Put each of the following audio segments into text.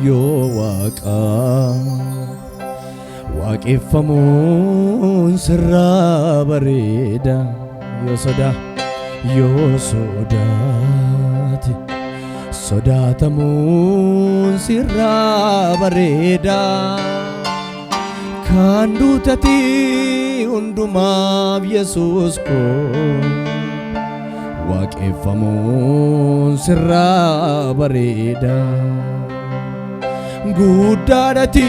Yoo waaqaa waaqeffamuun sirraa bareeda. Yoo sodaa, yoo sodaate, sodaatamuun sirraa bareeda. Kan duutati hundumaaf Yesuus koo, waaqeffamuun sirraa bareeda. Guddaadhati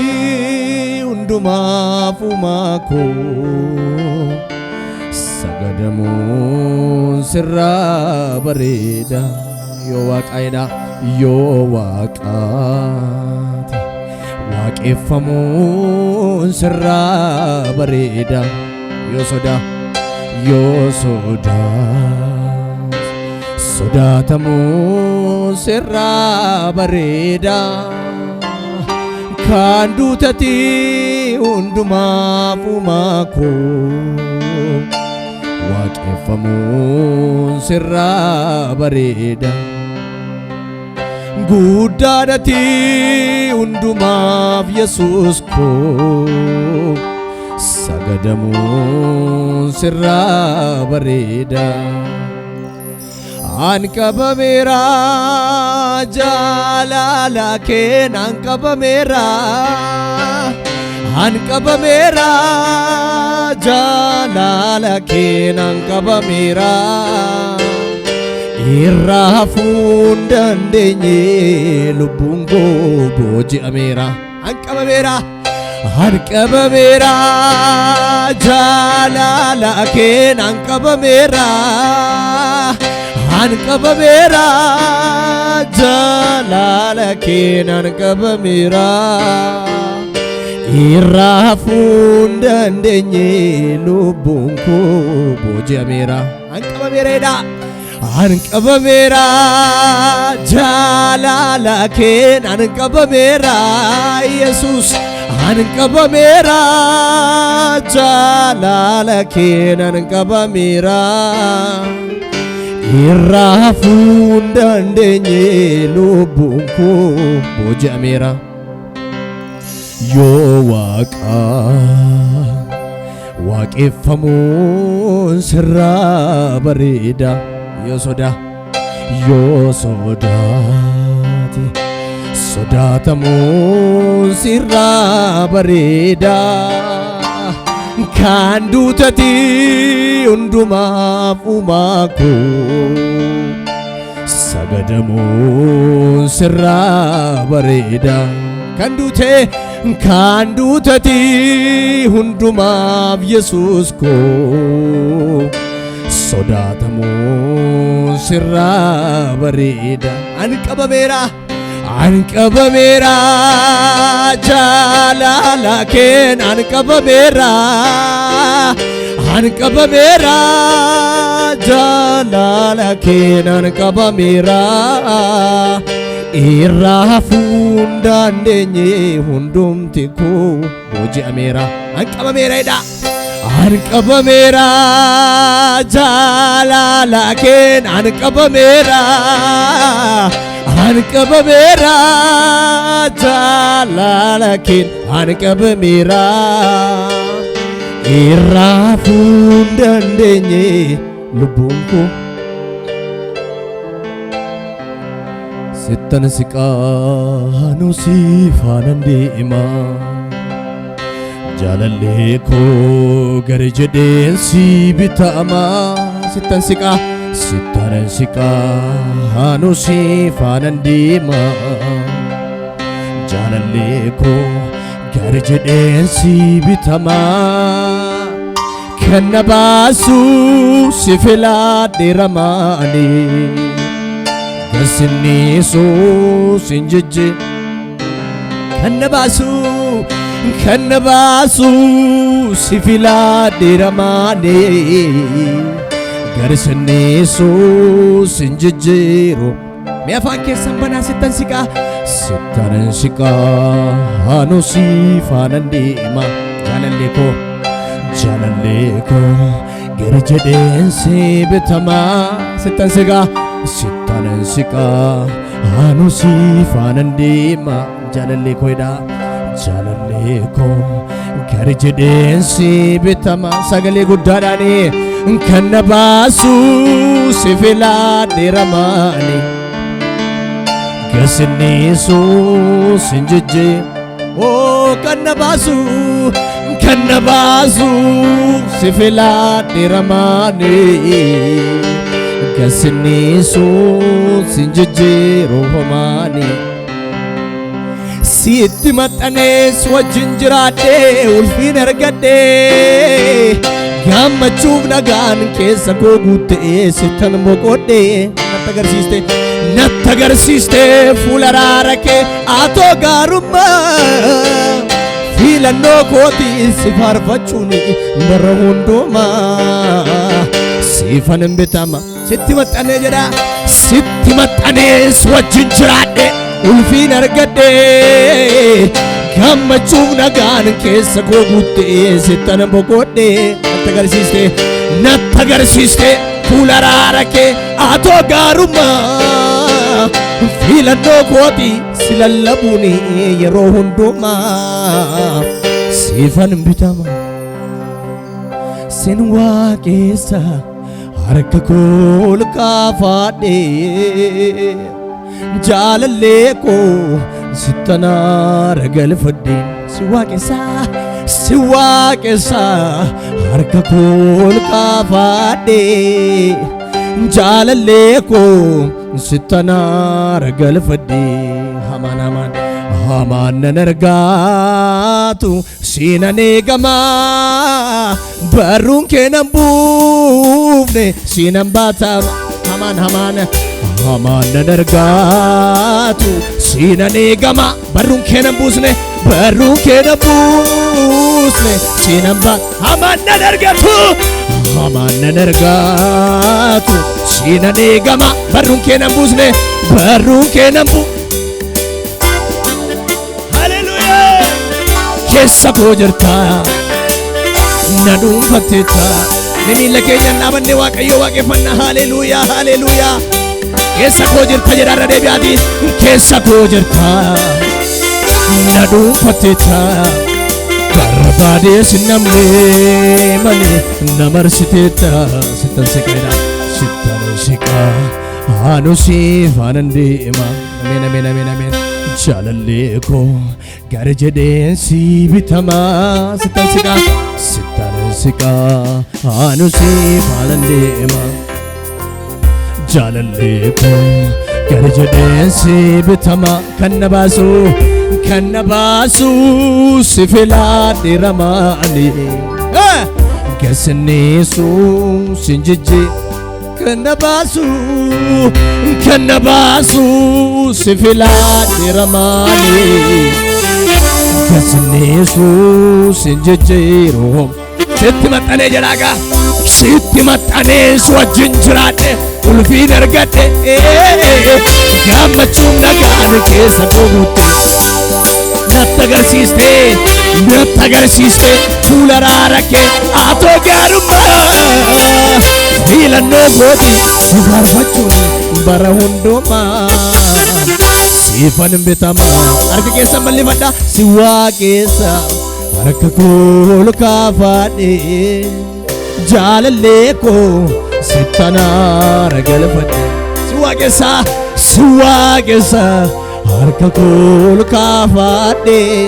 hundumaaf uumaa koo, sagadamuun sirraa bareeda. Yoo waaqaadha, yoo waaqaati, waaqeffamuun sirraa bareeda. Yoo sodaa, yoo sodaa, sodaatamuun sirraa bareeda. Kan duutati hundumaaf uumaa koo, waaqeffamuun sirraa bareeda. Guddaadhati hundumaaf Yesuus koo, sagadamuun sirraa bareeda. An qabameera jaalala keen, an qabameera, an qabameera jaalala keen, an qabameera. Irraa hafuu hin dandeenye, lubbuun koo booji'ameera. An qabameera, an qabameera jaalala keen, an qabameera, an qabameera jaalala keen, an qabameera. Irraa hafuu hin dandeenye, lubbuun koo booji'ameera. An qabameeradha. An qabameera jaalala keen, an qabameera Yesuus, an qabameera jaalala keen, an qabameera. Irraa hafuu hin dandeenye, lubbuun koo booji'ameera. Yoo waaqaa waaqeffamuun sirraa bareeda. Yoo sodaa, yoo sodaate, sodaatamuun sirraa bareeda. Kan duutati hundumaaf uumaa koo, sagadamuun sirraa bareeda. Kan duute, kan duutati hundumaaf Yesuus koo, sodaatamuun sirraa bareeda. An qabameera, an qabameera jaalala keen, an qabameera, an qabameera jaalala keen, an qabameera. Irraa hafuu hin dandeenye, hundumti koo booji'ameera. An qabameera jedha. An qabameera jaalala keen, an qabameera, an qabameera jaalala keen, an qabameera. Irraa hafuu hin dandeenye, lubbuun koo. Sittan siqaanu si faanan deema. Jaalallee koo gari jedheen si bitama. Sittan siqaa, sittan siqaanu si faanan deema. Jaalallee koo gari jedheen si bitama. Kan na baasu si filadhe ramaanii. Gasinniisu sin jijji. Kan na baasu, kan na baasu si filadhe ramaanii. Garsinniisu sin jijjiiru. Mee afaan keessan banaa, sittan siqaa. Sittan siqaa anu si faanan deema. Jaalallee koo, jaalallee koo gari jedheen si bitamaa. Sittan siqaa, sittan siqaa Anu si faanan deema jaalallee koo jedha. Jaalallee koo gari jedheen si bitama sagalee guddaadhaan kan na baasu si filadhe ramaani. Gasinniisu sin jijjee oo kan na baasu kan na baasu si filadhe ramaani. Gasinniisu sin jijjiiru homaani. Sitti maxxanees wajjin jiraadhee ulfiin argadhee gammachuuf nagaan keessa koo guuttee sittan boqodhee natti agarsiiste natti agarsiiste fuula araara kee atoo gaarummaa filannoo kootii si faarfachuun bara hundumaa siifan hin bitama. Sitti maxxanee jedha sitti maxxanees wajjin jiraadhe ulfiin argadhee gammachuuf nagaan keessa koo guuttee sittan boqodhee natti agarsiiste natti agarsiiste fuula araara kee atoo gaarummaa filannoo kootii si lallabuun yeroo hundumaa siifan bitama. Sin waaqessa harka koo ol kaafadhee jaalallee koo sittanaara galfadhe. Si waaqessa si waaqessa harka koo ol kaafadhee jaalallee koo sittanaara galfadhe. Hamaan hamaan hamaan nan argaatu siinan eegamaa barruun kee nan buufne siinan baatama. Hamaan hamaan hamaan nan argaatu siinan eegama barruun kee nan buusne barruun kee nan buusne siinan baat hamaan nan argatu hamaan nan argatu siinan eegama barruun kee nan buusne barruun kee nan bu. Haleluuyaa. Keessa koo jirta na dhuunfatteetta. Miila keenyaan dhaabannee Waaqayyo waaqeffanna. Haleluuyaa haleluuyaa. Keessa koo jirta jedha irra deebi'aati. Keessa koo jirta na dhuunfatteetta barbaadees namni malee na marsiteetta. Sittan siqeedha sittan siqaa anu siif anan deema. Ameen ameen ameen ameen. Jaalallee koo gara jedheen si bitamaa sittan siqaa sittan siqaa anu siif anan deema. Jaalallee koo gara jedheen si bitama kan na baasu kan na baasu si filadhe ramaani gasinniisu sin jijji kan na baasu kan na baasu si filadhe ramaani gasinniisu sin jijjiiru. Sitti maxxanee jedhaagaa sitti maxxanees wajjin jiraadhe ulfiin argadhe gammachuun nagaan keessa koo guutte natti agarsiiste natti agarsiiste fuula araara kee atoo gaarummaa filannoo kooti si faarfachuun bara hundumaa siifan bitama. Harka keessan bal'ifadha si waaqessa harka koo ol kaafadhee jaalallee koo sittanaara galfadhe. Si waaqessa si waaqessa harka koo ol kaafadhee.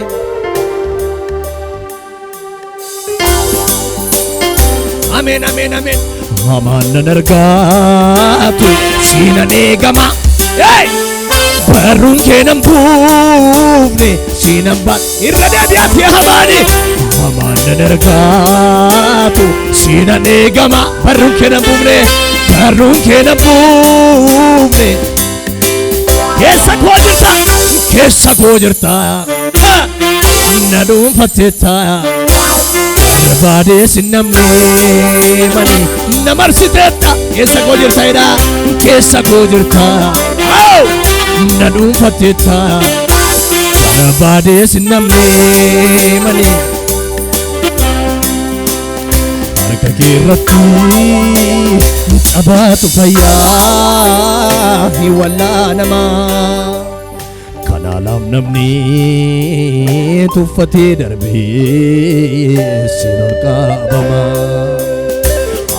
Ameen ameen ameen. Hamaan nan argaatu siinan eegama. Barruun kee nan buufne siinan baat irra deebi'aati hamaani. Hamaan nan argaatu siinan eegama barruun kee nan buufne barruun kee nan buufne. Keessa koo jirta keessa koo jirta na dhuunfatteetta barbaadees namni malee na marsiteetta. Keessa koo jirta jedha keessa koo jirta na dhuunfatteetta barbaadees namni malee harka kee irratti Cabaatu fayyaa hin wallaanamaa. Kanaalaaf namni tuffatee darbee siin ol qabama.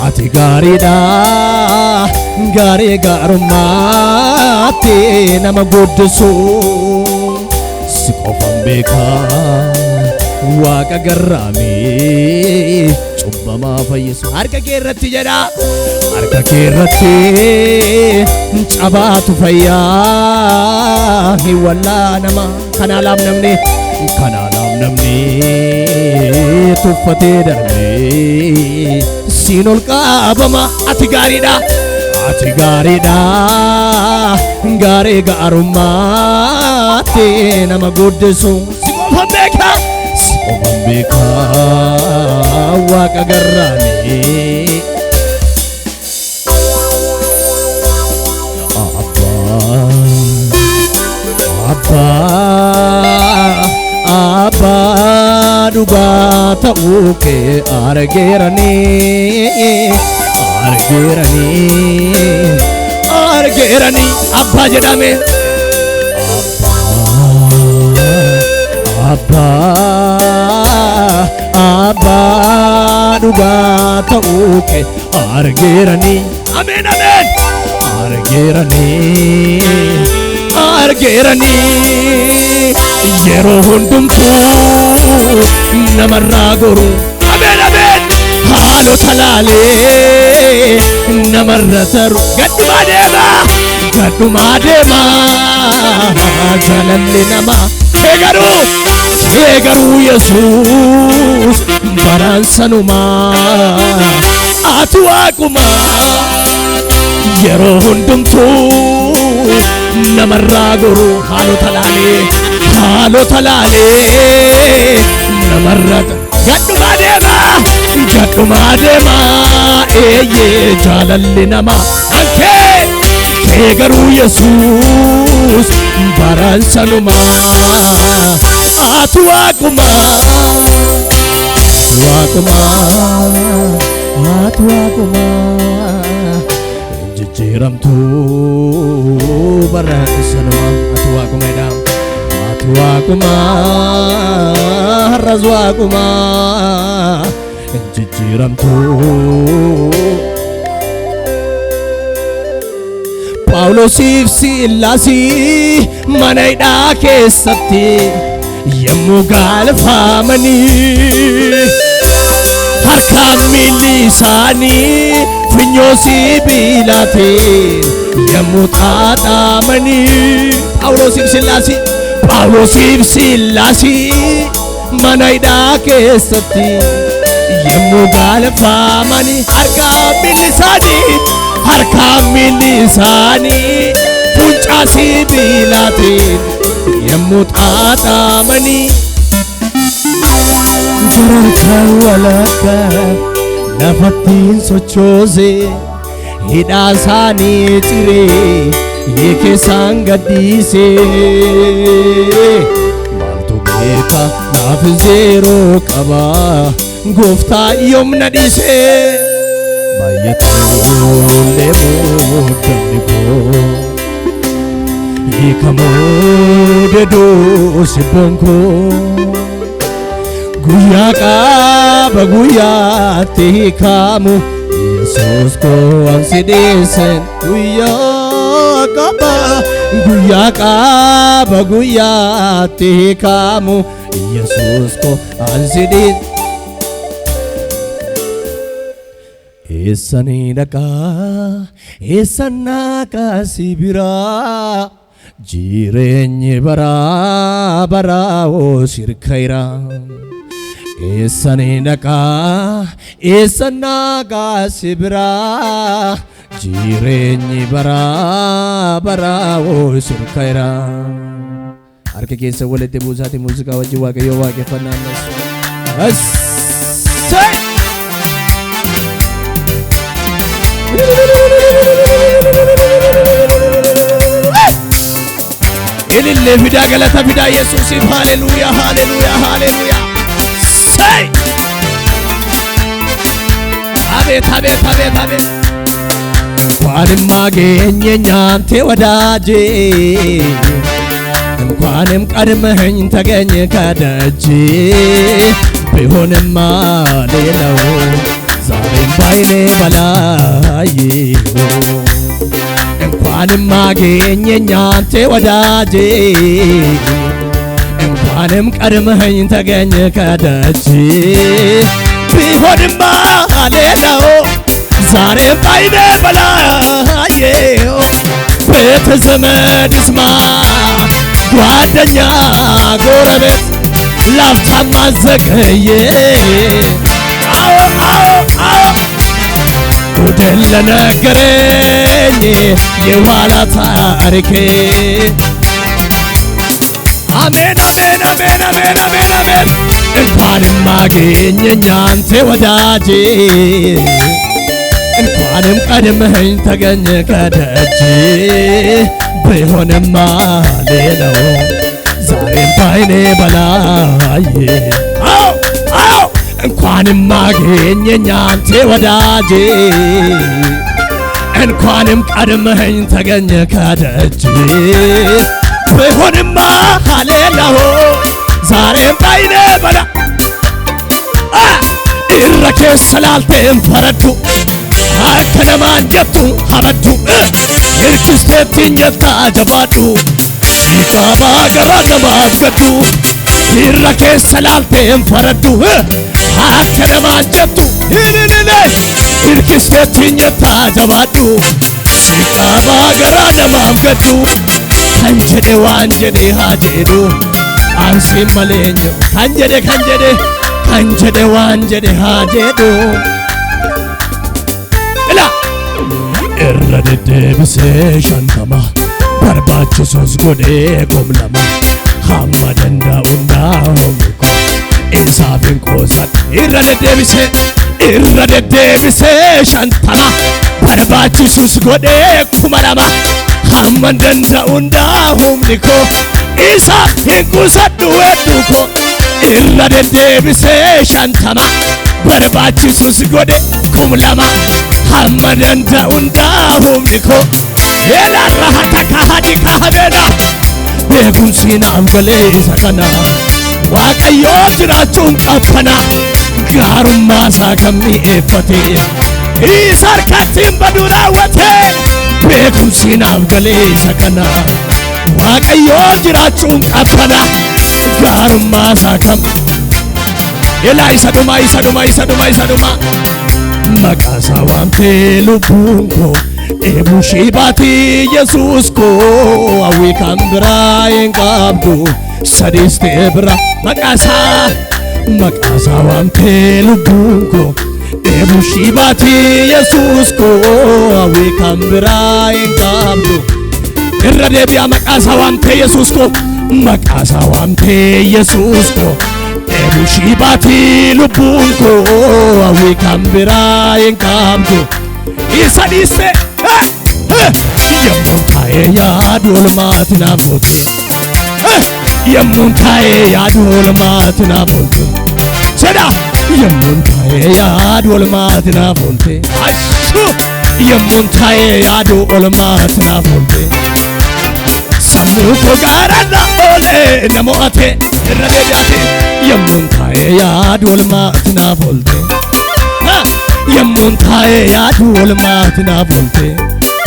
Ati gaariidha, gaarii gaarummaatti nama guddisu. Si qofan beekaa waaqa garraamii cubbamaa fayyisu. Harka kee irratti jedha. Harka kee irratti cabaatu fayyaa hin wallaanama. Kanaalaaf namni kanaalaaf namni tuffatee darbee siin ol qabama. Ati gaariidha. Ati gaariidha, gaarii gaarummaatti nama guddisu. Si qofan beekaa. Si qofan beekaa waaqa garraamii. Abbaa, Abbaa, Abbaa dhugaa ta'uu kee argeeranii, argeeranii, argeeranii. Abbaa jedhame. Abbaa, Abbaa dhugaa ta'uu kee argeeranii. Ameen, ameen. Argeeranii, argeeranii. Yeroo hundumtuu namarraa goru. Ameen, ameen. Haalota laalee namarra taru. Gadhumaa deema, gadhumaa deema. Jaalalli namaa. Kee garuu, kee garuu Yesuus baraan sanumaa. Ati waaqumaa. Yeroo hundumtuu namarraa goru. Haalota laalee, haalota laalee namarra gadhumaa deema, gadhumaa deema. Eeyyee jaalalli namaa ankee kee garuu Yesuus baraan sanumaa. Ati waaqumaa, waaqumaa, ati waaqumaa. Jijjiiramtuu bara sanumaa. Ati waaqumaadha. Ati waaqumaa, har'as waaqumaa. Jijjiiramtuu. Phaawulosiif Sillaasii mana hidhaa keessatti yommuu galfamanii harkaan miilli isaanii funyoo sibiilaatiin yommuu xaaxamanii. Phaawulosiif Sillaasii, Phaawulosiif Sillaasii mana hidhaa keessatti yommuu galfamanii harkaan miilli isaanii, harkaan miilli isaanii funcaa sibiilaatiin yommuu xaaxamanii. Gararkaan walakkaa lafattiin sochoose hidhaa isaanii ciree hiike isaan gadhiise. Maaltu beeka naaf zeeroo qaba gooftaa yoom na dhiise. Baay'atullee muddamni koo hiikamuu deduu sibboon koo guyyaa qaba guyyaatti hiikamu Yesuus koo ansi dhiisen. Guyyaa qaba guyyaa qaba guyyaatti hiikamu Yesuus koo ansi dhiisen. Eessanii dhaqaa, eessan dhaqaa si biraa, jireenyi baraa baraa oo sirkayra. Eessanii dhaqaa, eessan dhaqaa si biraa, jireenyi baraa baraa oo sirkayra. Harka keessa walitti buusaati muuziqaa wajjin Waaqayyoo waaqeffannaa ammas. Assee! Ilillee fidaa, galata fidaa Yesuusiif. Haleluuyaa, haleluuyaa, haleluuyaa. Say! Abeet, abeet, abeet, abeet. እንኳንም አገኘኝ አንተ ወዳጄ፣ እንኳንም ቀድመኸኝ ተገኘ ከደጄ። ቢሆንማ ሌላው ዛሬም ባይኔ በላየው። እንኳንም አገኘኝ አንተ ወዳጄ፣ እንኳንም ቀድመኸኝ ተገኘ ከደጄ። ቢሆንማ ሌላው ዛሬም ባይኔ በላየው። ቤተ ዘመድ ይስማ፣ ጓደኛ ጎረቤት፣ ላፍታም አዘገየ። አዎ አዎ አዎ፣ ጉድን ለነገረኝ የኋላ ታሪኬ። አሜን አሜን አሜን አሜን አሜን አሜን። እንኳንም አገኘኝ አንተ ወዳጄ፣ እንኳንም ቀድመኸኝ ተገኘ ከደጄ። ቢሆንማ ሌላው ዛሬም ባይኔ በላየ። አዎ አዎ፣ እንኳንም አገኘኝ አንተ ወዳጄ፣ እንኳንም ቀድመኸኝ ተገኘ ከደጄ። ቢሆንማ ሌላው ዛሬም ባይኔ በላ። Irra keessa laalteen faraddu, akka namaan jettu habaddu, hirkisteettiin jettaa jabaadhu, siqaabaa garaa namaaf gaddu. Irra keessa laalteen faraddu, akka namaan jettu hinhinine, hirkisteettiin jettaa jabaadhu, siqaabaa garaa namaaf gaddu. Kan jedhe waan jedhe haa jedhu, ansiin malee eenyu. Kan jedhe, kan jedhe, kan jedhe waan jedhe haa jedhu. Ila irra deddeebisee 50, barbaachisus godhee 2000, hamma danda'u humni koo isaaf hin qoosadhu. Irra deddeebisee, irra deddeebisee 50, barbaachisus godhee 2000, hamma danda'u humni koo isaaf hin qusadhu hedduu koo. Irra deddeebisee 50, barbaachisus godhe 2000, hamma danda'u humni koo eelaarra hataka hadi kahabeena. Beekumsi naaf galee isa kana, Waaqayyoo jiraachuun qabbana, gaarummaa isaa kan mi'eeffate isa harkatti hin badu raawwate. Beekumsi naaf galee isa kana, Waaqayyoo jiraachuun qabbana, gaarummaa isaa kan ilaa. Isa dhumaa, isa dhumaa, isa dhumaa, isa dhumaa. Maqaa isaa waamtee lubbuun koo dheebuu ishii baatii, Yesuus koo hawwii kan biraa hin qabdu sadiis ta'e bira. Maqaa isaa, maqaa isaa waamtee lubbuun koo dheebuu ishii baatii, Yesuus koo hawwii kan biraa hin qabdu. Irra deebi'aa, maqaa isaa waamtee Yesuus koo, maqaa isaa waamtee Yesuus koo dheebuu ishii baatii lubbuun koo hawwii kan biraa hin qabdu. Isa dhiiste yemmuun taa'ee yaadu olmaati naaf oolte, yemmuun taa'ee yaadu olmaati naaf oolte jedha. Yemmuun taa'ee yaadu olmaati naaf oolte, ashu, yemmuun taa'ee yaadu olmaati naaf oolte, sammuu koo gaararra oolee na mo'ate. Irra deebi'ate, yemmuun taa'ee yaadu olmaati naaf oolte, yemmuun taa'ee yaadu olmaati naaf oolte.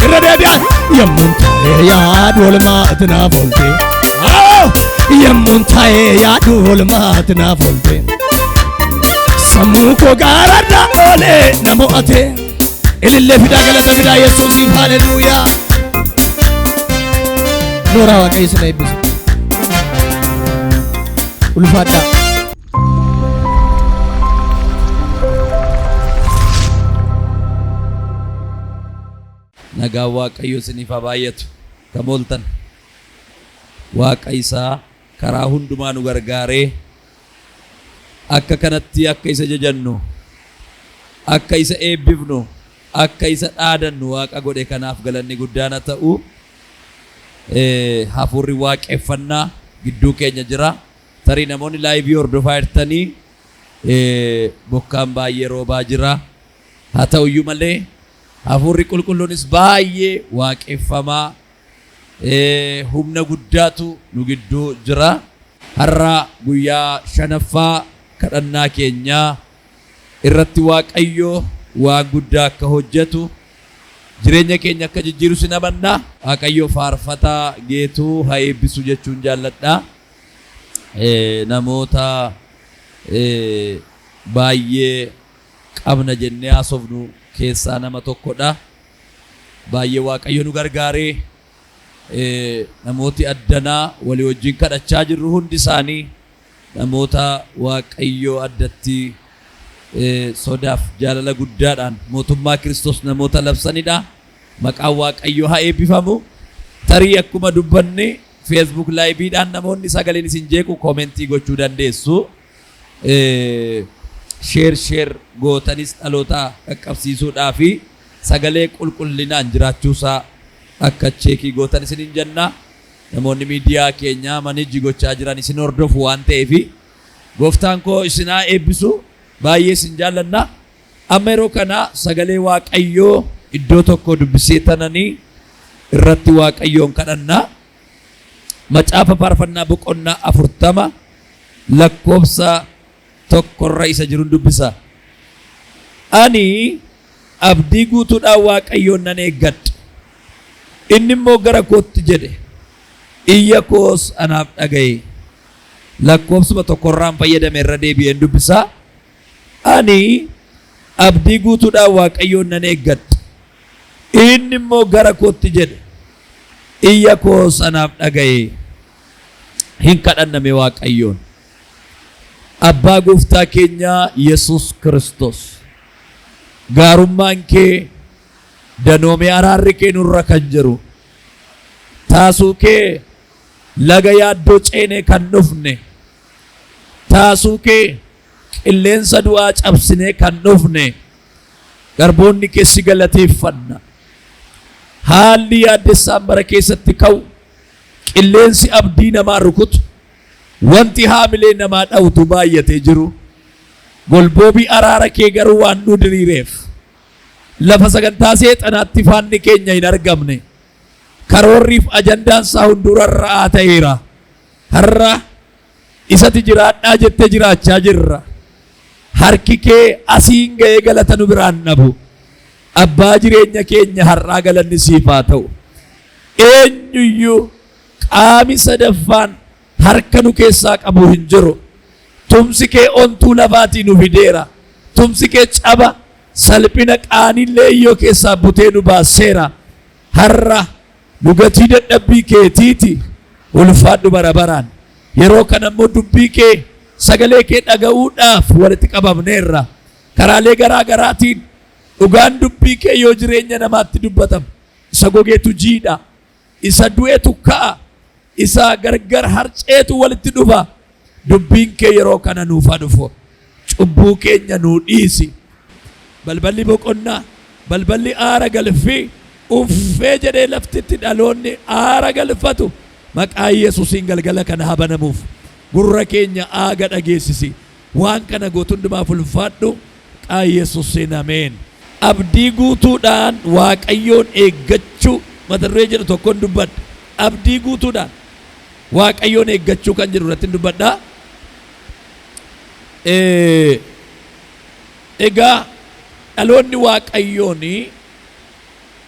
Irra deebi'aa, yemmuun taa'ee yaadu olmaati naaf oolte, yemmuun taa'ee yaadu olmaati naaf oolte, sammuu koo gaararra oolee na mo'ate. Ilillee fidaa, galata fidaa Yesuusiif. Haleluuyaa. Nooraa, Waaqayyo isin eebbisu. Ulfaadhaa. Nagaan Waaqayyo isiniif haa baay'atu. Kamooltan Waaqa isaa karaa hundumaa nu gargaaree akka kanatti akka isa jajannu, akka isa eebbifnu, akka isa dhaadannu Waaqa godhe kanaaf galanni guddaan haa ta'u. Hafuurri waaqeffannaa gidduu keenya jira. Tarii namoonni live hordofaa jirtanii, bokkaan baay'ee roobaa jira. Haa ta'uyyuu malee Hafuurri qulqulluunis baay'ee waaqeffamaa humna guddaatu nu gidduu jira. Har'a guyyaa shanaffaa kadhannaa keenyaa irratti Waaqayyo waan guddaa akka hojjetu jireenya keenya akka jijjiiru sin amanna. Waaqayyo faarfataa Geetuu haa eebbisu jechuun jaalladha. Namoota baay'ee qabna jennee haasofnu keessaa nama tokkodha. Baay'ee Waaqayyo nu gargaaree namooti addanaa walii wajjin kadhachaa jirru hundi isaanii namoota Waaqayyo addatti sodaaf jaalala guddaadhaan mootummaa Kiristoos namoota labsanidha. Maqaan Waaqayyoo haa eebbifamu. Tarii akkuma dubbanne Facebook live-dhaan namoonni sagaleen isin jeequ comment gochuu dandeessu. Share share gootanis dhaloota qaqqabsiisuudhaa fi sagalee qulqullinaan jiraachuusaa akka check gootan isiniin jenna. Namoonni miidiyaa keenyaa manage gochaa jiran isin hordofu waan ta'eef gooftaan koo isin haa eebbisu. Baay'ee isin jaallanna. Amma yeroo kana sagalee Waaqayyoo iddoo tokko dubbisee tananii irratti Waaqayyoon kadhanna. Macaafa Faarfannaa boqonnaa 40 lakkoofsa 1rra isa jiruun dubbisa. Ani abdii guutuudhaan Waaqayyoon nan eeggadha. Inni immoo gara kootti jedhe. Iyya koos anaaf dhaga'e. Lakkoofsuma tokkorraan fayyadame irra deebi'een dubbisa. Ani abdii guutuudhaan Waaqayyoon nan eeggadha. Inni immoo gara kootti jedhe. Iyya koos anaaf dhaga'e. Hin kadhanname Waaqayyoon. Abbaa gooftaa keenyaa Yesuus Kiristoos. Gaarummaan kee danoomee araarri kee nurra kan jiru. Taasuu kee laga yaaddoo ceenee kan dhufne. Taasuu kee qilleensa du'aa cabsinee kan dhufne. Garboonni kee si galateeffanna. Haalli yaaddessaan bara keessatti ka'u, qilleensi abdii namaa rukutu, wanti haamilee namaa dhawtu baay'atee jiru. Golboobii araara kee garuu waan nu diriireef lafa sagantaa seexanaatti faanni keenya hin argamne. Karoorriif ajandaan isaa hunduu rarra'aa ta'eera. Har'a isatti jiraadhaa jettee jiraachaa jirra. Harki kee asiin ga'ee galata nu biraan dhabu. Abbaa jireenya keenya har'aa galanni siif haa ta'u. Eenyuyyuu qaami sadaffaan harka nu keessaa qabu hin jiru. Tumsi kee ontuu lafaatii nu fideera. Tumsi kee caba salphina qaanillee iyyoo keessaa butee nu baaseera. Har'a nu gatii dadhabbii keetiiti ulfaadhu bara baraan. Yeroo kana immoo dubbii kee sagalee kee dhaga'uudhaaf walitti qabamneerra. Karaalee garaa garaatiin dhugaan dubbii kee yoo jireenya namaatti dubbatama. Isa gogeetu jiidha. Isa du'etu ka'a. Isa gargar harceetu walitti dhufa. Dubbiin kee yeroo kana nuuf haa dhufu. Cubbuu keenya nuu dhiisi. Balballi boqonnaa, balballi aara galfii, uffee jedhee laftitti dhaloonni aara galfatu maqaa Yesuusiin galgala kana haa banamuuf. Gurra keenya aaga dhageessisi. Waan kana gootu hundumaaf ulfaadhu. Maqaa Yesuusiin ameen. Abdii guutuudhaan Waaqayyoon eeggachuu mata duree jedhu tokkoon dubbadha. Abdii guutuudhaan Waaqayyoon eeggachuu kan jedhu irratti dubbadha. Egaa dhaloonni Waaqayyoon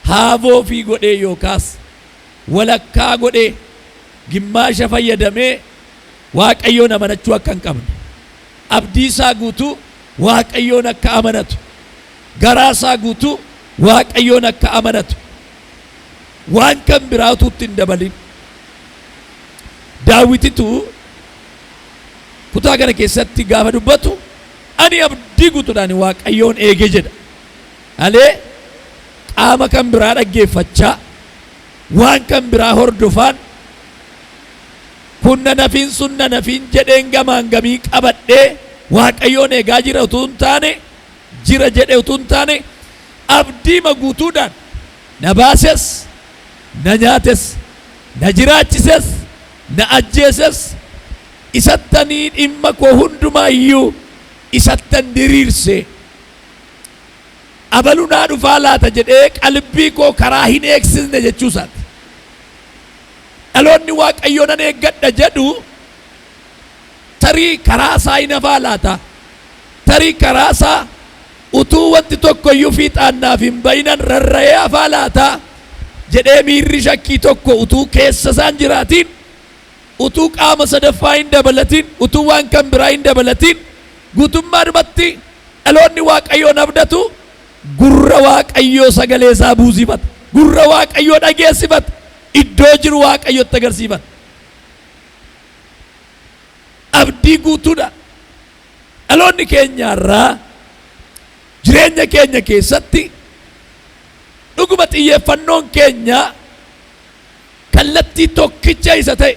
haavoo fi godhee yookaas walakkaa godhee gimmaasha fayyadamee Waaqayyoon amanachuu akka hin qabne, abdii isaa guutuu Waaqayyoon akka amanatu, garaa isaa guutuu Waaqayyoon akka amanatu, waan kan biraatu itti hin dabalin. Daawititu kutaa kana keessatti gaafa dubbatu ani abdii guutuudhaan Waaqayyoon eege jedha. Malee qaama kan biraa dhaggeeffachaa waan kan biraa hordofaan kun na nafiin sun na nafiin jedheen gamaan gamii qabadhee Waaqayyoon eegaa jira utuu hin taane, jira jedhe utuu hin taane, abdiima guutuudhaan na baases, na nyaates, na jiraachises, na ajjeeses, isattanii dhimma koo hundumaayyuu isattan diriirse. Abalu naa dhufaa laata jedhee qalbii koo karaa hin eegsisne jechuu isaati. Dhaloonni Waaqayyoo nan eeggadha jedhu tarii karaa isaa hin hafaa laata? Tarii karaa isaa utuu wanti tokko iyyuu fiixaan naaf hin ba'inan rarra'ee hafaa laata? Jedhee miirri shakkii tokko utuu keessa isaan jiraatiin, utuu qaama sadaffaa hin dabalatin, utuu waan kan biraa hin dabalatin, guutummaadhumatti dhaloonni Waaqayyoon abdatu gurra Waaqayyoo sagalee isaa buusifata. Gurra Waaqayyoo dhageessifata. Iddoo jiru Waaqayyotti agarsiifata. Abdii guutuudha. Dhaloonni keenya irraa jireenya keenya keessatti dhuguma xiyyeeffannoon keenya kallattii tokkicha isa ta'e,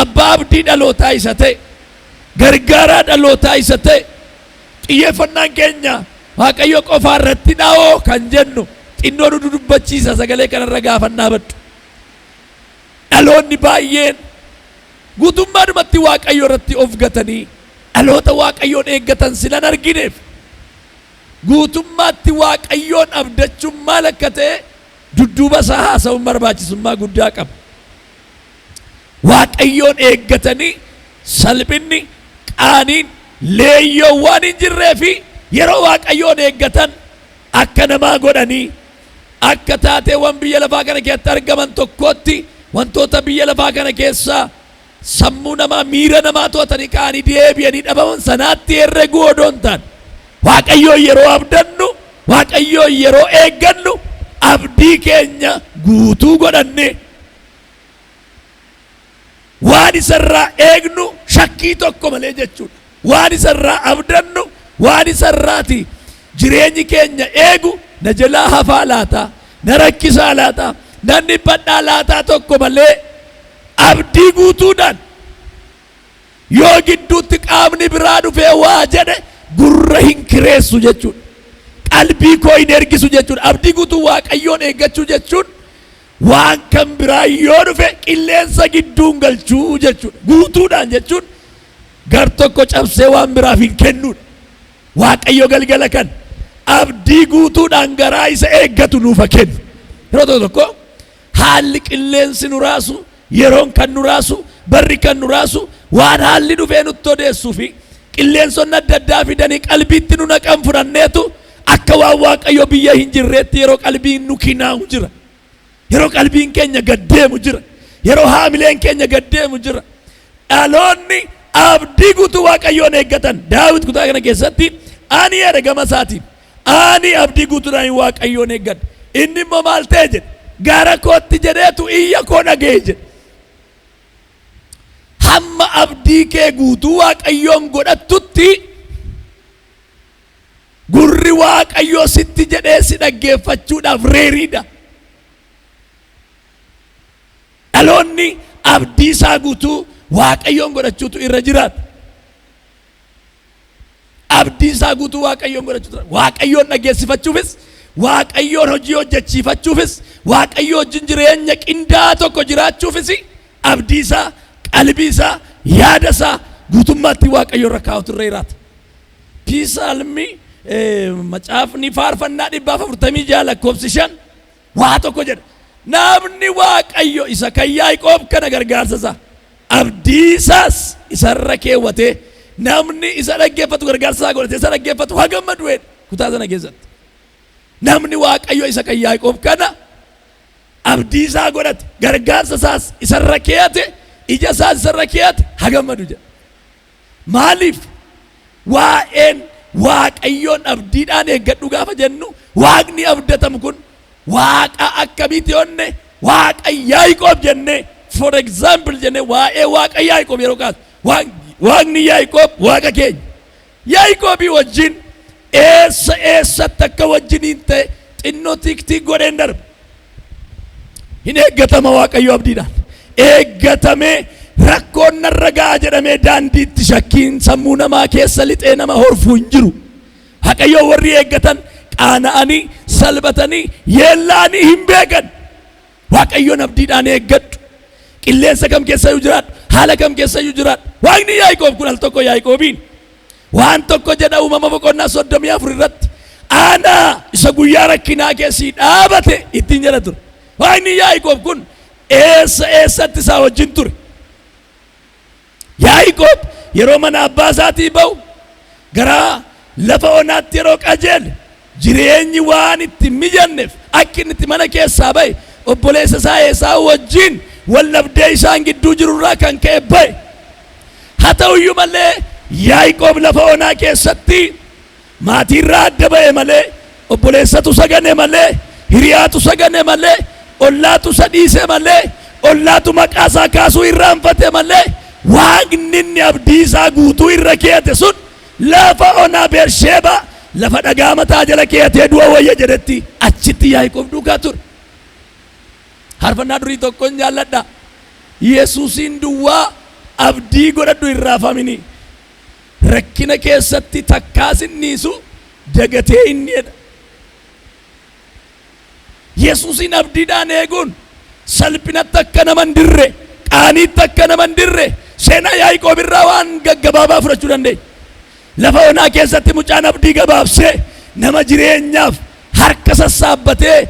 abbaa abdii dhalootaa isa ta'e, gargaaraa dhalootaa isa ta'e, xiyyeeffannaan keenya Waaqayyo qofaa irratti dha'oo kan jennu xinnoo nu dudubbachiisa sagalee kanarra gaafannaa baddu. Dhaloonni baay'een guutummaadhumatti Waaqayyo irratti of gatanii dhaloota Waaqayyoon eeggatan silan argineef, guutummaatti Waaqayyoon abdachuun maal akka ta'e dudduuba isaa haasa'uun barbaachisummaa guddaa qaba. Waaqayyoon eeggatanii salphinni, qaaniin, leeyyoon waan hin jirree fi yeroo Waaqayyoon eeggatan akka namaa godhanii, akka taateewwan biyya lafaa kana keessatti argaman tokkootti, wantoota biyya lafaa kana keessaa sammuu namaa, miira namaa to'atanii ka'anii deebi'anii dhabaman sanaatti herreguu odoo hin taane, Waaqayyoon yeroo abdannu, Waaqayyoon yeroo eeggannu, abdii keenya guutuu godhanne waan isarraa eegnu shakkii tokko malee jechuudha. Waan isarraa abdannu, waan isarraati jireenyi keenya eegu, na jalaa hafaa laata, na rakkisaa laata, nan dhiphadhaa laataa tokko malee, abdii guutuudhaan yoo gidduutti qaamni biraa dhufee waa jedhe gurra hin kireessu jechuudha. Qalbii koo hin ergisu jechuudha. Abdii guutuu Waaqayyoon eeggachuu jechuun waan kan biraa yoo dhufe qilleensa gidduun galchuu jechuudha. Guutuudhaan jechuun gar tokko cabsee waan biraaf hin kennuudha. Waaqayyo galgala kan abdii guutuudhaan garaa isa eeggatu nuuf haa kennu. Yeroo tokko tokko haalli qilleensi nu raasu, yeroon kan nu raasu, barri kan nu raasu, waan haalli dhufee nutti odeessuu fi qilleensonni adda addaa fidanii qalbiitti nu naqan fudhanneetu akka waan Waaqayyo biyya hin jirreetti yeroo qalbiin nu kinaa'u jira. Yeroo qalbiin keenya gad deemu jira. Yeroo haamileen keenya gad deemu jira. Dhaloonni abdii guutuu Waaqayyoon eeggatan, Daawit kutaa kana keessatti ani jedhe gama isaatiin, ani abdii guutuudhaan Waaqayyoon eeggadha. Inni immoo maal ta'e jedhe? Gara kootti jedheetu iyya koo dhaga'e jedhe. Hamma abdii kee guutuu Waaqayyoon godhattutti gurri Waaqayyoo sitti jedhee si dhaggeeffachuudhaaf reeriidha. Dhaloonni abdii isaa guutuu Waaqayyoon godhachuutu irra jiraata. Abdii isaa guutuu Waaqayyoon godhachuutu, Waaqayyoon dhageessifachuufis, Waaqayyoon hojii hojjechiifachuufis, Waaqayyoo wajjin jireenya qindaa'aa tokko jiraachuufis abdii isaa, qalbii isaa, yaada isaa guutummaatti Waaqayyo irra kaa'utu irra jiraata. Psalm, macaafni faarfannaa 146 lakkoofsi 5 waa tokko jedha. Namni Waaqayyo isa kan Yaaqoob kana gargaarsa isaa, abdii isaas isarra keewwatee, namni isa dhaggeeffatu, gargaarsa isaa godhatee isa dhaggeeffatu haa gammadu jedha kutaa sana keessatti. Namni Waaqayyo isa kan Yaaqoob kana abdii isaa godhate, gargaarsa isaas isarra keewwate, ija isaas isarra keewwate haa gammadu jedha. Maaliif? Waa'een Waaqayyoon abdiidhaan eeggadhu gaafa jennu, Waaqni abdatamu kun Waaqa akkamiiti jenne, Waaqa Yaaqoob jenne, for example jenne, waa'ee Waaqa Yaaqoob yeroo kaasu, Waaqni Yaaqoob Waaqa keenya. Yaaqoobii wajjin eessa eessatti akka wajjiniin ta'e xinnoo tick godheen darba. Hin eeggatama Waaqayyo abdiidhaan. Eeggatamee rakkoon narra ga'a jedhamee daandiitti shakkiin sammuu namaa keessa lixee nama horfuu hin jiru. Waaqayyo warri eeggatan qaana'anii, salphatanii, yeellaanii hin beekan. Waaqayyoon abdiidhaan eeggadhu. Qilleensa kam keessa iyyuu jiraadhu, haala kam keessa iyyuu jiraadhu. Waaqni Yaaqoob kun al tokko Yaaqoobiin waan tokko jedha, Uumama boqonnaa 34 irratti. Ana isa guyyaa rakkinaa keessii dhaabate ittiin jedha ture. Waaqni Yaaqoob kun eessa eessatti isaa wajjin ture? Yaaqoob yeroo mana abbaa isaatii ba'u gara lafa onaatti yeroo qajeele, jireenyi waan itti mijanneef, akka inni itti mana keessaa ba'e, obboleessa isaa Eesaawu wajjin wal dhabdee isaan gidduu jirurraa kan ka'e ba'e. Haa ta'uyyuu malee, Yaaqoob lafa onaa keessatti maatiirraa adda ba'e malee, obboleessatu sagane malee, hiriyaatu sagane malee, ollaatu isa dhiise malee, ollaatu maqaa isaa kaasuu irraanfate malee, Waaqni inni abdii isaa guutuu irra keeyate sun lafa onaa Beersheebaa, lafa dhagaa mataa jala keeyatee du'a wayya jedhetti, achitti Yaaqoob duukaa ture. Faarfannaa durii tokkoon jaalladha. "Yesuusiin duwwaa abdii godhadhu, hin raafamini. Rakkina keessatti takkaas hin dhiisu dagatee inni" jedha. Yesuusiin abdiidhaan eeguun salphinatti akka nama hin dirre, qaaniitti akka nama hin dirre, seenaa Yaaqoob irraa waan gaggabaabaa fudhachuu dandeenya. Lafa onaa keessatti mucaan abdii gabaabsee, nama jireenyaaf harka sassaabbatee,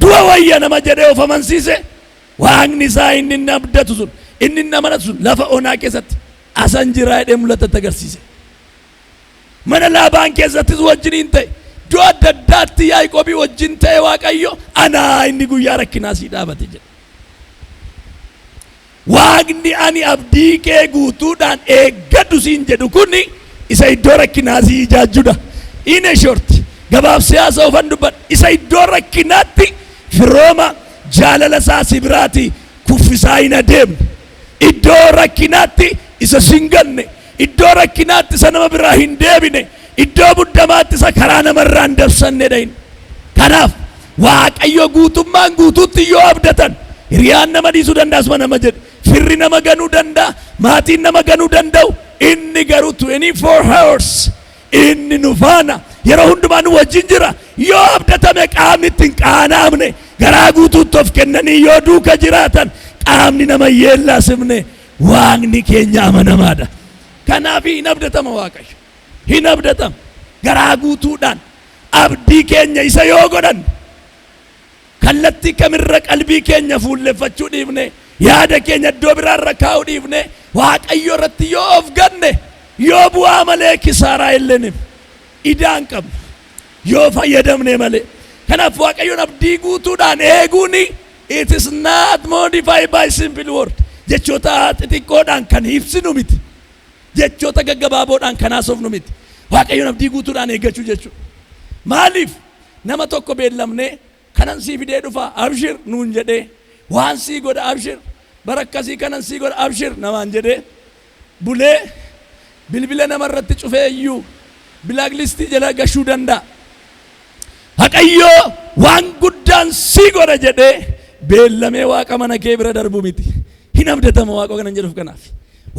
du'a wayya nama jedhee of amansiise, Waaqni isaa inni inni abdatu sun, inni inni amanatu sun, lafa onaa keessatti asan jiraa jedhee mul'atatti agarsiise. Mana Laabaan keessattis wajjiniin ta'e. Iddoo adda addaatti Yaaqoobii wajjin ta'e. Waaqayyo anaa inni guyyaa rakkinaa sii dhaabate jedhe. Waaqni ani abdii kee guutuudhaan eeggadhu siin jedhu kuni isa iddoo rakkinaa sii ijaajjudha. In a short, gabaabsee haasa'uufan dubbadha. Isa iddoo rakkinaatti firooma jaalala isaa si biraati kuffisaa hin adeemne. Iddoo rakkinaatti isa sin ganne. Iddoo rakkinaatti isa nama biraa hin deebine. Iddoo muddamaatti isa karaa namarraa hin dabsannedha inni. Kanaaf Waaqayyo guutummaan guutuutti yoo abdatan, hiriyaan nama dhiisuu danda'a, asuma nama jedhe, firri nama ganuu danda'a, maatiin nama ganuu danda'u, inni garuu 24 hours inni nu faana yeroo hundumaa nu wajjin jira. Yoo abdatame qaamni itti hin qaanaamne, garaa guutuutti of kennanii yoo duuka jiraatan, qaamni nama yeellaasifne Waaqni keenya amanamaadha. Kanaaf hin abdatama Waaqayyo. Hin abdatama. Garaa guutuudhaan abdii keenya isa yoo godhan, kallattii kamirra qalbii keenya fuulleffachuu dhiifne, yaada keenya iddoo biraarra kaa'uu dhiifne, Waaqayyo irratti yoo of ganne, yoo bu'aa malee kisaaraa illeniif idaan qabna yoo fayyadamne malee. Kanaaf Waaqayyoon abdii guutuudhaan eeguun, it is not modified by simple word. Jechoota xixiqqoodhaan kan ibsinu miti, jechoota gaggabaaboodhaan kan haasofnu miti. Waaqayyoon abdii guutuudhaan eeggachuu jechuudha. Maaliif? Nama tokko beellamnee, kanan sii fidee dhufa, abshir nuun jedhee, waan sii godha, abshir, bara akkasii kanan sii godha, abshir namaan jedhee, bulee bilbila namarratti cufee iyyuu blacklistii jala gashuu danda'a. Waaqayyoo waan guddaan sii godha jedhee beellamee Waaqa mana kee bira darbu miti. Hin abdatama Waaqa kanan jedhuuf kanaaf.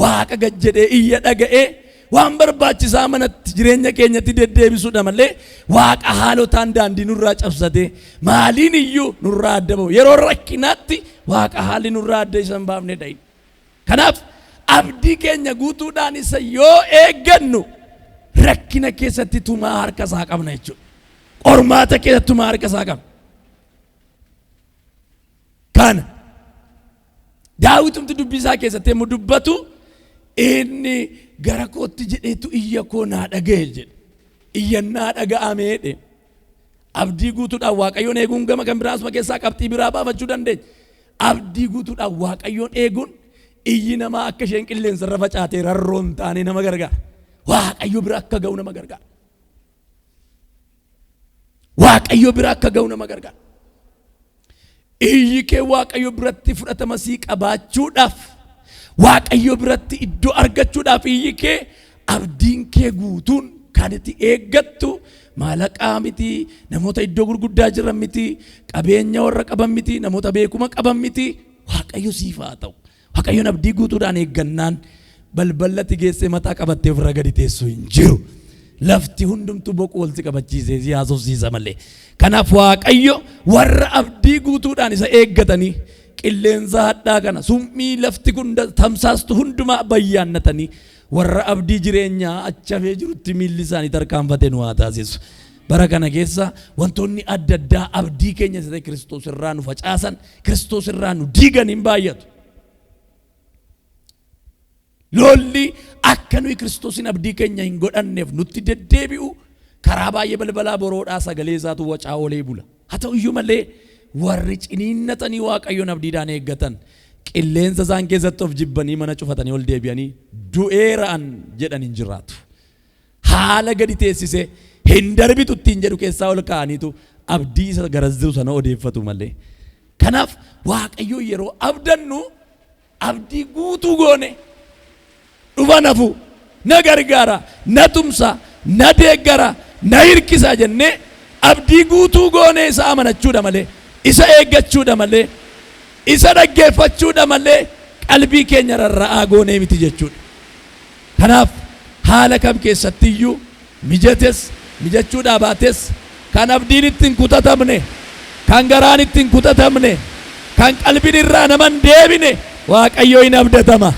Waaqa gad jedhee iyya dhaga'ee waan barbaachisaa manatti jireenya keenyatti deddeebisuudha malee, Waaqa haalotaan daandii nurraa cabsatee maaliin iyyuu nurraa adda ba'u, yeroo rakkinaatti Waaqa haalli nurraa adda isa hin baafne dhayin. Kanaaf abdii keenya guutuudhaan isa yoo eeggannu, rakkina keessatti tumaa harka isaa qabna jechuudha. Qormaata keessatti tumaa harka isaa qabna. Kana Daawitumti dubbii isaa keessatti yommuu dubbatu, inni gara kootti jedheetu iyya koo naa dhaga'e jedhe. Iyyannaa dhaga'amee jedhe. Abdii guutuudhaan Waaqayyoon eeguun gama kan biraa asuma keessaa qabxii biraa baafachuu dandeenya. Abdii guutuudhaan Waaqayyoon eeguun iyyi namaa akka isheen qilleensa irra facaatee rarroo hin taane nama gargaara. Waaqayyo bira akka ga'u nama gargaara. Waaqayyo bira akka ga'u nama gargaara. Iyyi kee Waaqayyo biratti fudhatama sii qabaachuudhaaf, Waaqayyo biratti iddoo argachuudhaaf, iyyi kee, abdiin kee guutuun kan itti eeggattu maalaqaa miti, namoota iddoo gurguddaa jiran miti, qabeenya warra qaban miti, namoota beekuma qaban miti. Waaqayyo siif haa ta'u. Waaqayyoon abdii guutuudhaan eeggannaan balballatti geessee mataa qabattee ofirra gadi teessu hin jiru. Lafti hundumtuu boquu walitti qabachiisee si haasofsiisa malee. Kanaaf Waaqayyo warra abdii guutuudhaan isa eeggatanii, qilleensa hadhaa kana, summii lafti kun tamsaastu hundumaa bayyaannatanii, warra abdii jireenyaa achi hafee jirutti miilli isaanii tarkaanfate nu haa taasisu. Bara kana keessa wantoonni adda addaa abdii keenya isa ta'e Kiristoos irraa nu facaasan, Kiristoos irraa nu diigan hin baay'atu. Lolli akka nuyi Kiristoosin abdii keenya hin godhanneef nutti deddeebi'u karaa baay'ee balbalaa boroodhaa sagalee isaatu wacaa oolee bula. Haa ta'u iyyuu malee warri ciniinnatanii Waaqayyoon abdiidhaan eeggatan qilleensa isaan keessatti of jibbanii mana cufatanii ol deebi'anii du'eera'an jedhan hin jiraatu. Haala gadi teessisee hin darbitu ittiin jedhu keessaa ol ka'aniitu abdii isa garas jiru sana odeeffatu malee. Kanaaf Waaqayyoon yeroo abdannu abdii guutuu goone dhufa nafu na gargaara, na tumsa, na deeggara, na hirkisa jennee abdii guutuu goone isa amanachuudha malee, isa eeggachuudha malee, isa dhaggeeffachuudha malee qalbii keenya rarra'aa goonee miti jechuudha. Kanaaf haala kam keessattiyyuu mijates mijachuudhaa baates kan abdiin itti hin kutatamne, kan garaan itti hin kutatamne, kan qalbiin irraa nama hin deebine Waaqayyo hin abdatama.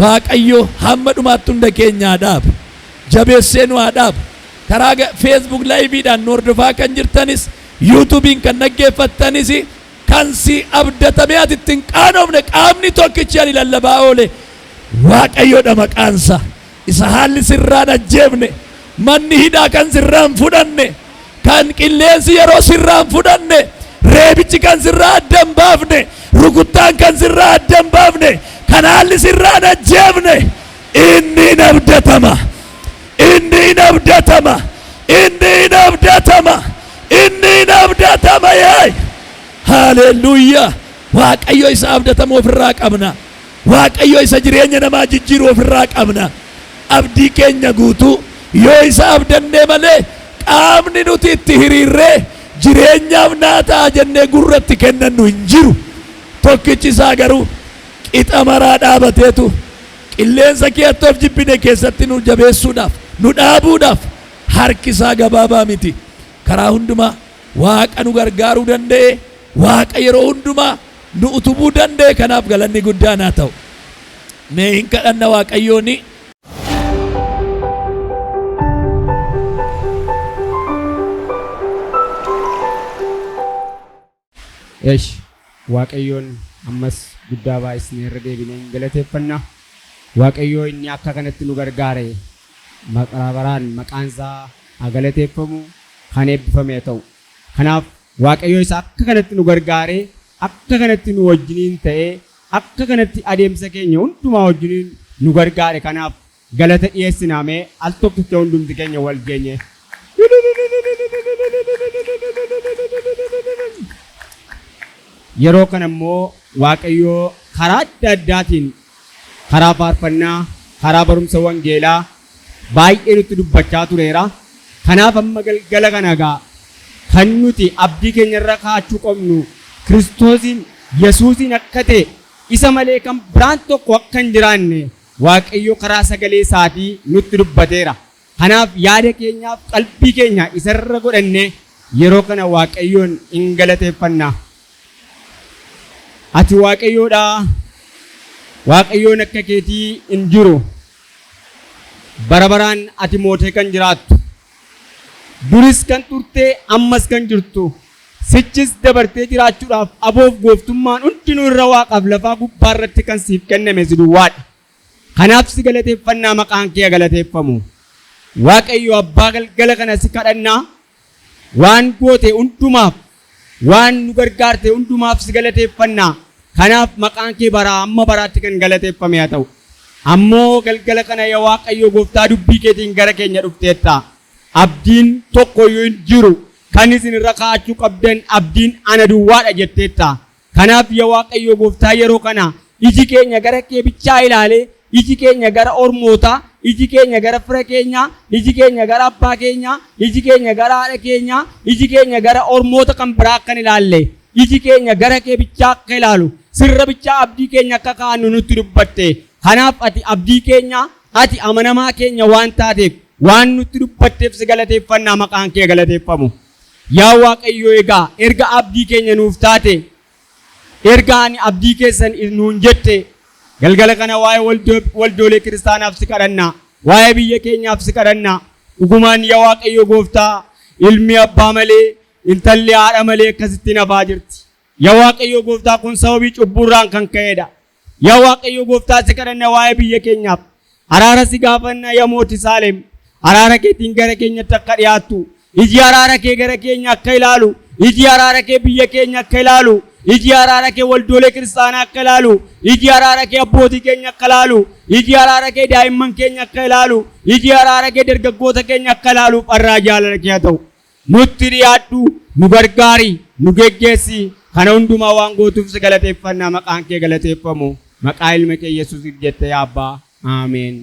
Waaqayyo hamma dhumaatti hunda keenya haa dhaabu. Jabeessee nu haa dhaabu. Karaa Facebook live-dhaan nu hordofaa kan jirtanis, YouTube'n kan dhaggeeffattanis, kan si abdatamee ati itti hin qaanofne qaamni tokkichi ani lallabaa oole Waaqayyoodha maqaansa. Isa haalli sirraan ajjeefne, manni hidhaa kan sirraan fudhanne, kan qilleensi yeroo sirraan fudhanne, reebichi kan sirraa adda hin baafne, rukuttaan kan sirraa adda hin baafne, kan haalli sirraan ajjeefne, inni hin abdatama. Inni hin abdatama. Inni hin abdatama. Inni hin abdatama yaay. Haaleluyyaa. Waaqayyo isa abdatamu ofirraa qabna. Waaqayyo isa jireenya namaa jijjiiru ofirraa qabna. Abdii keenya guutuu yoo isa abdannee malee qaamni nuti itti hiriirree jireenyaaf naa ta'a jennee gurratti kennannu hin jiru. Tokkichi isaa garuu qixa maraa dhaabateetu qilleensa keetti of jibbine keessatti nu jabeessuudhaaf, nu dhaabuudhaaf harki isaa gabaabaa miti. Karaa hundumaa Waaqa nu gargaaruu danda'e, Waaqa yeroo hundumaa nu utubuu danda'e kanaaf galanni guddaan haa ta'u. Mee hin kadhanna Waaqayyooni. Esh Waaqayyoon ammas guddaa baay'isnee irra deebinee hin galateeffanna. Waaqayyoo inni akka kanatti nu gargaare bara baraan maqaan isaa haa galateeffamu, kan eebbifame haa ta'u. Kanaaf Waaqayyo isa akka kanatti nu gargaaree, akka kanatti nu wajjiniin ta'ee, akka kanatti adeemsa keenya hundumaa wajjiniin nu gargaare kanaaf galata dhiyeessinaa mee al tokkicha hundumti keenya wal geenye. Yeroo kana immoo Waaqayyo karaa adda addaatiin karaa faarfannaa, karaa barumsa wangeelaa baay'ee nutti dubbachaa tureera. Kanaaf amma galgala kana egaa kan nuti abdii keenya irra kaa'achuu qabnu Kiristoosiin Yesuusiin akka ta'e isa malee kan biraan tokko akka hin jiraanne Waaqayyo karaa sagalee isaatii nutti dubbateera. Kanaaf yaada keenyaaf qalbii keenya isarra godhannee yeroo kana Waaqayyoon in galateeffanna. Ati Waaqayyoodha, Waaqayyoon akka keetii hin jiru. Bara baraan ati mootee kan jiraattu. Duris kan turte, ammas kan jirtu. Sichis dabartee jiraachuudhaaf aboof gooftummaan hundinuu irra waaqaaf lafaa gubbaa irratti kan siif kenname si duwwaadha. Kanaaf si galateeffannaa maqaan kee haa galateeffamu. Waaqayyo abbaa galgala kana si kadhannaa waan goote hundumaaf waan nu gargaarte hundumaaf si galateeffanna. Kanaaf maqaan kee baraa hamma baraatti kan galateeffame haa ta'u. Ammoo galgala kana yaa Waaqayyo gooftaa dubbii keetiin gara keenya dhufteetta. Abdiin tokkoyyuu hin jiru. Kan isin irra kaa'achuu qabdan abdiin ana duwwaadha jetteetta. Kanaaf yaa Waaqayyo gooftaa yeroo kana iji keenya gara kee bichaa ilaalee, iji keenya gara ormootaa, iji keenya gara fira keenyaa, iji keenya gara abbaa keenyaa, iji keenya gara haadha keenyaa, iji keenya gara ormoota kan biraa akka hin ilaalle, iji keenya gara kee bichaa akka ilaalu, sirra bichaa abdii keenya akka kaa'annu nutti dubbatte. Kanaaf ati abdii keenya, ati amanamaa keenya waan taateef, waan nutti dubbatteef si galateeffannaa maqaan kee galateeffamu. Yaa Waaqayyo egaa erga abdii keenya nuuf taate, erga ani abdii keessan nuun jette, galgala kana waa'ee waldoolee kiristaanaaf si kadhanna, waa'ee biyya keenyaaf si kadhanna. Dhugumaan yaa Waaqayyo gooftaa Ilmi abbaa malee, intalli haadha malee akkasittiin hafaa jirti. Yaa Waaqayyo gooftaa, kun sababii cubbuurraan kan ka'edha. Yaa Waaqayyo gooftaa, si kadhanna waa'ee biyya keenyaaf. Araara si gaafanna, yaa mootii Saalem. Araara keetiin gara keenyatti akka dhiyaattu. Iji araara kee gara keenya akka ilaalu. Iji araara kee biyya keenya akka ilaalu. Iji araara kee waldoolee kiristaanaa akka ilaalu. Iji araara kee abbootii keenya akka ilaalu. Iji araara kee daa'imman keenya akka ilaalu. Iji araara kee dargaggoota keenya akka ilaalu farraa jaalala kee haa ta'u. Nutti dhiyaadhu, nu gargaari, nu geggeessi. Kana hundumaa waan gootuuf si galateeffannaa, maqaan kee galateeffamu. Maqaa ilma kee Yesuusiif jettee, yaa Abbaa. Ameen.